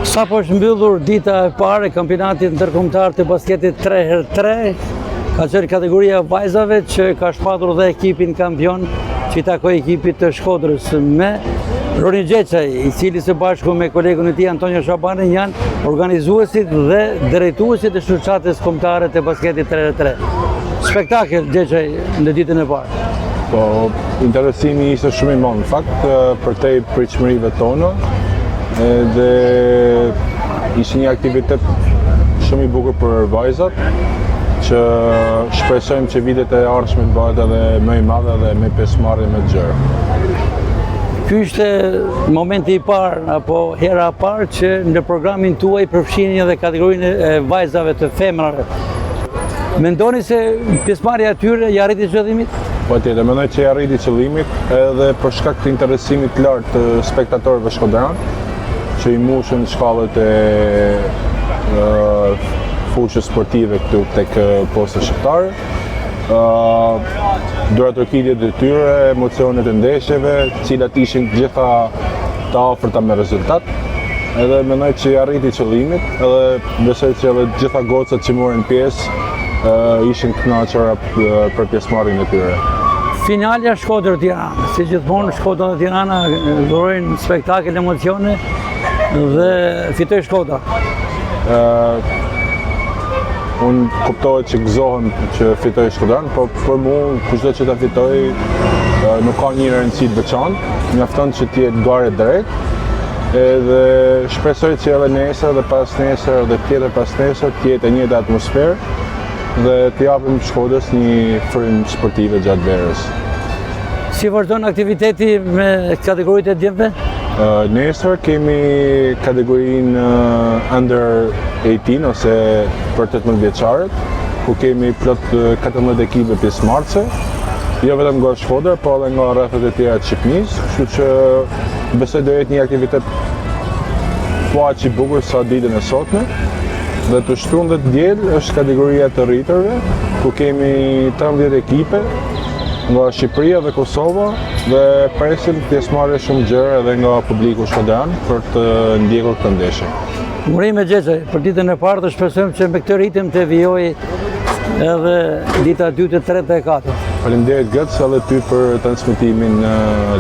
Sapo është mbyllur dita e parë e kampionatit ndërkombëtar të basketit 3x3, ka qenë kategoria e vajzave që ka shpallur dhe ekipin kampion që i takoi ekipit të Shkodrës me Roni Gjeçaj, i cili së bashku me kolegun e tij Antonio Shabani janë organizuesit dhe drejtuesit e shoqatës kombëtare të basketit 3x3. Spektakël Gjeçaj në ditën e parë. Po, interesimi ishte shumë i madh në fakt, përtej pritshmërive tona, edhe ishte një aktivitet shumë i bukur për vajzat, që shpresojmë që vitet e ardhshme të bëhet edhe më i madh edhe me pjesëmarrje më të gjerë. Ky ishte momenti i parë apo hera e parë që në programin tuaj përfshini edhe kategorinë e vajzave të femrave. Mendoni se pjesëmarrja e tyre i arriti qëllimit? Patjetër, mendoj që i arriti qëllimit edhe për shkak të interesimit të lartë të spektatorëve shkodran, që i mbushën shkallët e fushës sportive këtu tek Posta Shqiptare. Duartrokitjet e tyre, emocionet e ndeshjeve, të cilat ishin të gjitha të afërta me rezultat, edhe mendoj që i arriti qëllimit, edhe Besoj që edhe të gjitha gocat që morën pjesë ishin të kënaqura për pjesëmarrjen e tyre. Finalja Shkodër-Tiranë, si gjithmonë Shkodra dhe Tirana dhurojnë spektakël emocione dhe fitoi Shkodra. Unë kuptohet që gëzohem që fitoi Shkodra, po për mu kushdo që ta fitojë nuk ka një rëndësi të veçantë, mjafton që të jetë garë e drejtë, Edhe shpresoj që edhe nesër dhe pasnesër dhe tjetër pasnesër të jetë e njëjta atmosferë dhe t'i japim Shkodrës një frymë sportive gjatë verës. Si vazhdon aktiviteti me kategoritë e djemve? Nesër kemi kategorinë under 18 ose për 18 vjeçarët, ku kemi plot 14 ekipe pjesëmarrëse, jo vetëm nga Shkodra, po edhe nga rrethet e tjera të Shqipnisë, kështu që Besoj do jetë një aktivitet po aq i bukur sa ditën e sotme. Dhe të shtunë dhe të diel është kategoria e të rriturve, ku kemi 13 ekipe nga Shqipëria dhe Kosova dhe presim pjesëmarrje shumë gjerë edhe nga publiku shkodran për të ndjekur këtë ndeshje. Urime Gjeçaj, për ditën e parë dhe shpresojmë që me këtë ritëm të vijojë edhe dita e dytë, e tretë dhe e katërt. Faleminderit Gëc edhe ty për transmetimin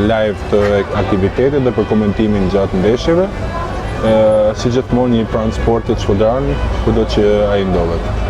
live të aktivitetit dhe për komentimin gjatë ndeshjeve. Si gjithmonë jemi pranë sportit shkodran, kudo që ai ndodhet.